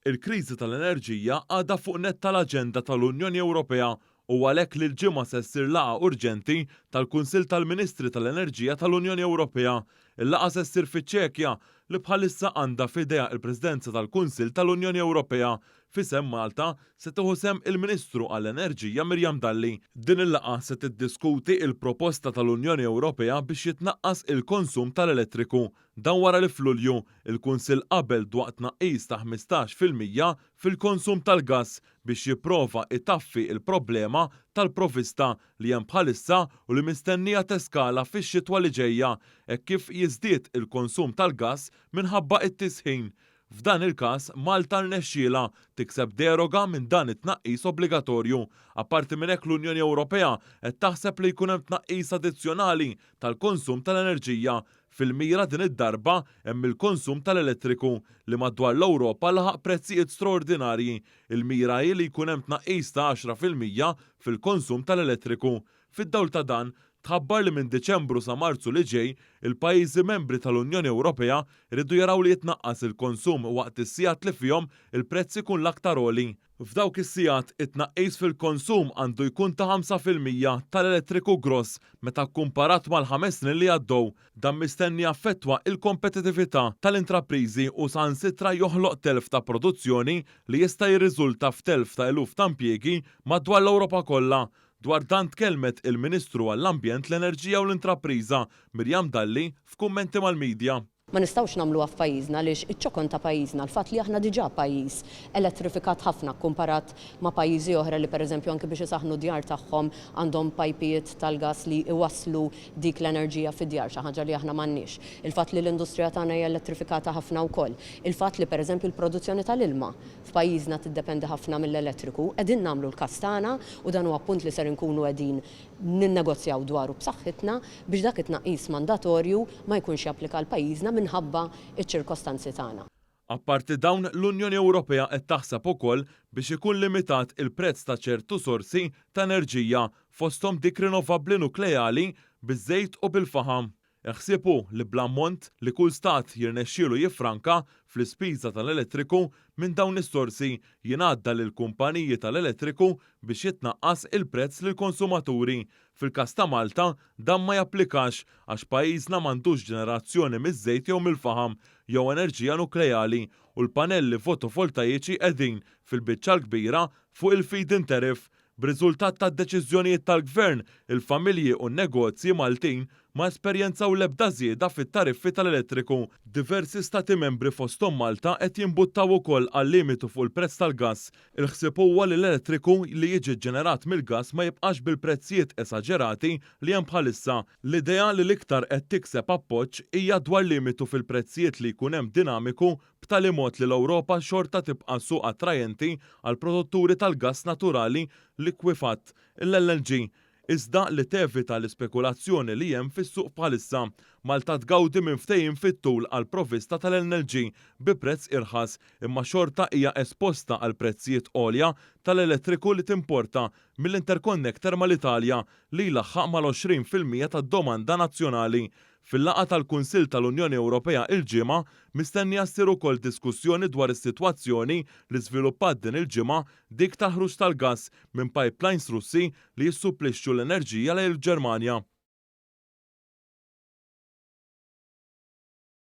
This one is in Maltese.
Il-kriżi tal-enerġija għadha fuq nett tal-aġenda tal-Unjoni Ewropea u għalhekk li l-Ġimgħa se ssir laqgħa urġenti tal-Kunsill tal-Ministri tal-Enerġija tal-Unjoni Ewropea. Il-laqgħa se ssir fiċ-Ċekja li bħalissa għandha f'idejha il-Presidenza tal-Kunsill tal-Unjoni Ewropea. F'isem Malta se tieħu sehem il-Ministru għall-Enerġija Miriam Dalli. Din il-laqgħa se tiddiskuti il-proposta tal-Unjoni Ewropea biex jitnaqqas il-konsum tal-elettriku. Dan wara li f'Lulju, il-Kunsill qabel dwar tnaqqis ta' 15% fil-konsum tal-gass biex jipprova itaffi il-problema tal-provista li hemm bħalissa u li mistennija teskala fix-xitwa li ġejja hekk kif jiżdied il-konsum tal-gass minħabba t-tisħin. F'dan il-każ, Malta rnexxielha tikseb deroga minn dan it-tnaqqis obbligatorju. Apparti minn hekk l-Unjoni Ewropea qed taħseb li jkun hemm tnaqqis addizzjonali tal-konsum tal-enerġija. Fil-mira din id-darba hemm il-konsum tal-elettriku li madwar l-Ewropa laħaq prezzijiet straordinarji. Il-mira hi li jkun hemm tnaqqis ta' 10% fil-konsum tal-elettriku. Fid-dawl ta' dan, tħabbar li minn Diċembru sa Marzu li ġej, il-pajjiżi membri tal-Unjoni Ewropea jridu jaraw li jitnaqqas il-konsum waqt is-sigħat li fihom il-prezz ikun l-aktar għoli. F'dawk is-sigħat, it-tnaqqis fil-konsum għandu jkun ta' 5% tal-elettriku gross meta kkumparat mal-ħames snin li għaddew. Dan mistenni jaffettwa il-kompetitività tal-intrapriżi u saħansitra joħloq telf ta' produzzjoni li jista' jirriżulta f'telf ta' eluf ta' impjiegi madwar l-Ewropa kollha. Dwar dan tkellmet il-Ministru għall-Ambjent, l-Enerġija u l-Intrapriża, Miriam Dalli, f'kummenti mal-midja. Ma nistgħux nagħmluha f'pajjiżna għaliex iċ-ċokon ta' pajjiżna, l-fatt li aħna diġà pajjiż elettrifikat ħafna kkumparat ma' pajjiżi oħra li pereżempju anki biex isaħħnu d-djar tagħhom għandhom pajpijiet tal-gass li jwasslu dik l-enerġija fid-djar, xi ħaġa li aħna m'għandniex. Il-fatt li l-industrija tagħna hija elettrifikata ħafna wkoll. Il-fatt li pereżempju l-produzzjoni tal-ilma f'pajjiżna tiddependi ħafna mill-elettriku, qegħdin nagħmlu l-każ tagħna u dan huwa punt li ser inkunu qegħdin ninnegozjaw dwaru b'saħħitna biex dak it-tnaqqis mandatorju ma jkunx japplika għal pajjiżna minħabba ċ-ċirkostanzi tagħna. Apparti dawn, l-Unjoni Ewropea qed taħseb ukoll biex ikun limitat il-prezz ta' ċertu sorsi ta' enerġija, fosthom dik rinnovabbli nukleali, biż-żejt u bil-faħam. Il-ħsieb hu li bl-ammont li kull stat jirnexxielu jiffranka fl-ispiża tal-elettriku minn dawn is-sorsi jingħadda lill-kumpaniji tal-elettriku biex jitnaqqas il-prezz lill-konsumaturi. Fil-każ ta' Malta, dan ma japplikax għax pajjiżna m'għandux ġenerazzjoni miż-żejt jew mill-faħam jew enerġija nukleali u l-panelli fotovoltajiċi qegħdin, fil-biċċa l-kbira, fuq il-feed-in tariff. B'riżultat tad-deċiżjonijiet tal-Gvern, il-familji u n-negozji Maltin ma esperjenzaw l-ebda żieda fit-tariffi tal-elettriku. Diversi Stati Membri fosthom Malta qed jimbuttaw ukoll għal limitu fuq il-prezz tal-gass. Il-ħsieb huwa li l-elettriku li jiġi ġġenerat mill-gass ma jibqax bil-prezzijiet esaġerati li hemm bħalissa. L-idea li l-iktar qed tikseb appoġġ hija dwar limitu fil-prezzijiet li jkun hemm dinamiku b'tali mod li l-Ewropa xorta tibqa' suq attrajenti għall-produtturi tal-gass naturali likwifatt, il-LNG, iżda li tevita l-ispekulazzjoni li hemm fis-suq bħalissa. Malta tgawdi minn ftehim fit-tul għall-provvista tal-LNG bi prezz irħas, imma xorta hija esposta għal prezzijiet għolja tal-elettriku li timporta mill-interconnector mal-Italja li jlaħħaq mal-20% tad-domanda nazzjonali. Fil-laqgħa tal-Kunsill tal-Unjoni Ewropea il-Ġimgħa, mistennija ssir ukoll diskussjoni dwar is-sitwazzjoni li żviluppat din il-ġimgħa, dik tal-ħruġ tal-gass minn pipelines Russi li jissupplixxu l-enerġija lejn il-Ġermanja.